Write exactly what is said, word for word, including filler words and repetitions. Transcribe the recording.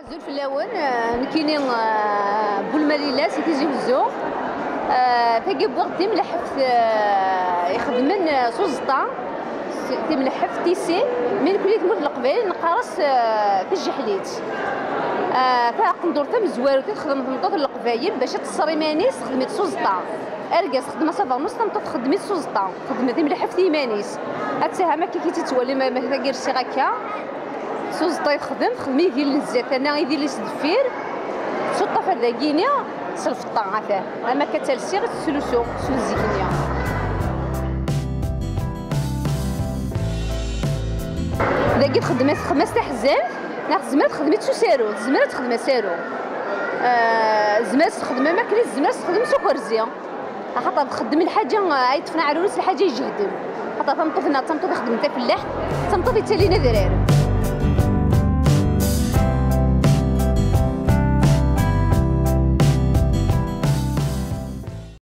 Azul fell-awen, eh, nekkini, eh, Bulmalilas i Tizi Wezzu. Eh, tagi wwiɣ-d timleḥḥeft, eh, ixedmen, eh, s uẓeṭṭa, s-, timleḥḥeft tisi, mi nekkni tmurt n Leqbayel neqqar-as, eh, tijjeḥlit. Eh, taqendurt tamezwarut i texdem tmeṭṭut n Leqbayel bac ad teṣṣer iman-is, texdem-itt s uẓeṭṭa. Argaz xdem-as abernus, tameṭṭut txeddem-it s uẓeṭṭa. Texdem timleḥḥeft i yiman-is. Ad teham akka i tt-ttwalim, ma, ma tagi rsiɣ akka. S uẓeṭṭa i texdem, texdem idil n zdat, ana idil-is deffir. Tettwaṭṭaf ar dagini, s lfeṭṭa, atan. Am akka ttalsiɣ, tettlusu s uzzik-nni. Dagi txeddem-as, txeddem-as taḥezzant, neɣ tezmer texdem-itt s usaru, tezmer ad texdem asaru. Ah, tezmer ad texdem am akken i tezmer ad texdem s ukerzi. Axaṭer txeddem lḥaǧa, ah, ay ṭṭfen aɛrur-is lḥaǧa iǧehden. Axaṭer tameṭṭut-nneɣ d tameṭṭut ixeddmen tafellaḥt, d tameṭṭut yettalin adrar.